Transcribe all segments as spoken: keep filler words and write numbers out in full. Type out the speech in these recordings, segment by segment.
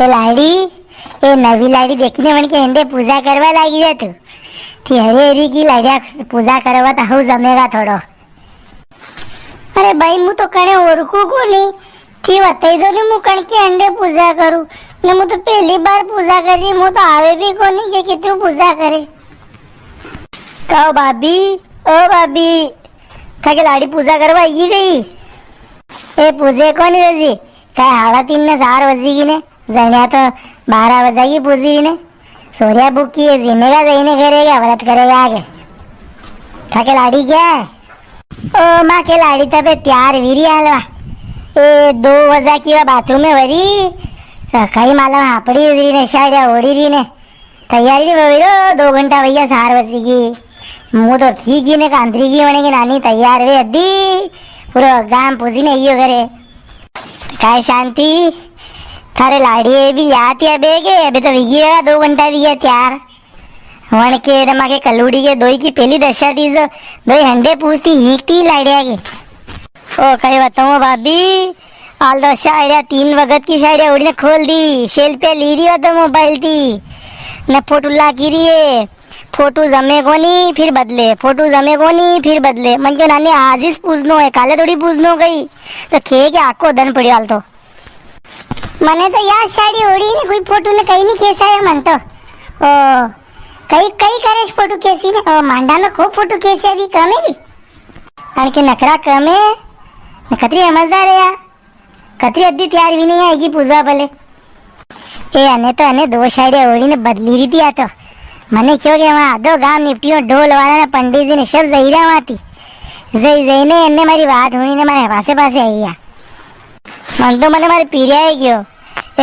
ए लाड़ी, ए नवी लाड़ी देखी ने वणके हंडे पूजा करवा लागी जा तू। थी हरी हरी की लाड़िया पूजा करवा तो हऊ जमेगा थोड़ो। अरे भाई, मु तो कणे ओरखू कोनी, थी बताई दो ने, मु कणके हंडे पूजा करूँ ने, मु तो पहली बार पूजा करी, मु तो आवे भी कोनी के कितरू पूजा करे। कहो भाभी, ओ भाभी, थाके लाड़ी पूजा करवा आई गई? ए पूजे कोनी जी, काय हाड़ा तीन ने चार बजी की ने, जण्या तो बारह बजा की पूजी ने। सोरिया बुकी है, जिमेगा जईने करेगा, व्रत करेगा आगे। थाके लाड़ी क्या है? ओ माँ के लाड़ी तबे तैयार वीरी हालवा। ए दो बजा की वा बाथरूम में वरी, कई मालूम हापड़ी री ने, साड़िया ओढ़ी री ने। तैयारी नी वई रो, दो घंटा वैया, चार बजी की। मु तो थी की ने कांतरी की वणे की नानी तैयार वे अद्दी, पूरो गाम पूजी ने आयो घरे। काय शांति, थारे लाड़िए भी याद या बेगे, अबे तो विगी है, दो घंटा भी है तैयार। वण के रमा के कलूड़ी के दोई की पहली दशा थी, जो दोई हंडे पूजती हीकती लाड़िया के। ओ कई बताऊं भाभी, आल दो साड़िया, तीन वगत की साड़िया ओढ़ी ने खोल दी, selfie ली री हो तो मोबाइल थी, ने फोटो लागी री है। फोटो जमे कोनी फिर बदले, फोटो जमे कोनी फिर बदले। मन क्यों नानी आज ही पूजनो है, काले थोड़ी पूजनो कई। तो खे के आको दन पड़ियो हाल तो। मने तो या साड़ी ओढ़ी ने कोई फोटो ने कई नी खेसाया मन तो। ओ, कई, कई करे फोटो खेसी ने। ओ, मांडा में खूब फोटो खेसी अभी कम है की? अणके नखरा कम है, न कतरी समझदार है या। कतरी अद्दी तैयार भी नी आएगी पूजवा भले। ए, अने तो अने दो साड़िया ओढ़ी ने बदली री थी या तो। मने क्यों के वहाँ आधो गांव निपटियो, ढोल वाला ने पंडित जी ने सब जईरा वहाँ थी। जई, जई ने अने मारी बात हुणी ने मारे पासे पासे आई गया। मन तो मने मारे पीरिया है क्यों।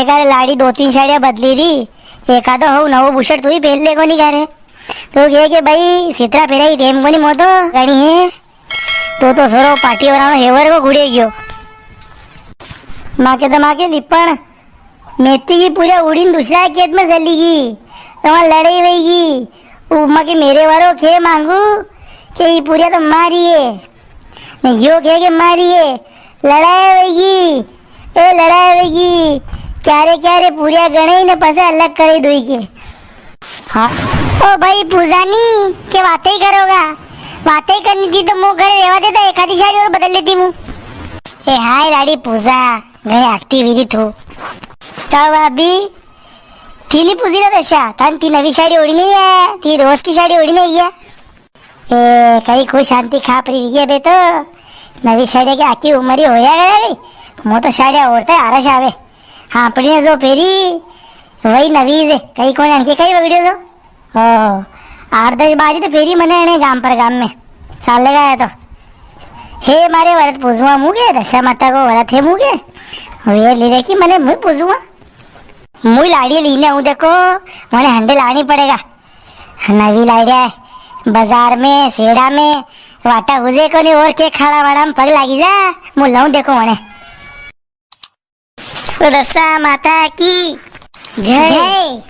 एक आरे लाड़ी दो तीन साड़िया बदली री, एक आधो हो नवो बुशर्ट तू ही पहन ले कोनी करे। तो कहे के भाई, सितरा फेरा ही टेम कोनी मो तो, घणी है। तो तो सोरो पार्टी वाला हेवर को घुड़े गयो। माके तो माके लिपण, मेथी की पूरिया उड़ीन दूसरा खेत में चली गई, तो वहाँ लड़ाई वही गई। उ माके मेरे वारो खे मांगू, के ये पूरिया तो मारी है, ने यो खे के मारी है, लड़ाई वही गई, ए लड़ाई वही गई, क्यारे क्यारे पूरिया गणे ही ने पसे अलग करे दुई के। हाँ। ओ भाई पूजा नी, के बातें ही करोगा? बातें ही करनी थी तो मु घरे रेवा देता, एक आधी साड़ी और बदल लेती मु। ए हाय लाड़ी पूजा, घणी आखती वीरी थू। तो भाभी, थी नी पूजी रा दशा, थाने थी नवी साड़ी ओढ़ी नी है, थी रोज की साड़ी ओढ़ी नी है। ए, कई कोई शांति खापरी वी है बे तो। नवी साड़िया के आखी उमर ही होया गया रे। मो तो साड़िया ओढ़ता ही आरस आवे। हाँ, अपनी ने जो फेरी, वही नवी है। कई कोई अणके कई बगड़ियो तो। ओहो, आठ दस बारी तो फेरी मने अणे गाम पर गाम में। साल लगा है तो। हे मारे व्रत पूजवा मुगे, दशा माता को व्रत है मुगे। वे ले रे की मने मुई पूजवा। मुई लाड़ी लीने हूँ देखो, मने हंडे लानी पड़ेगा। नवी लाड़िया है, बाजार में, सेड़ा में, वाटा हुजे कोनी और के खाड़ा वाड़ा में पग लागी जा, मु लाऊं देखो वणे। तो दशा माता की जय। जय।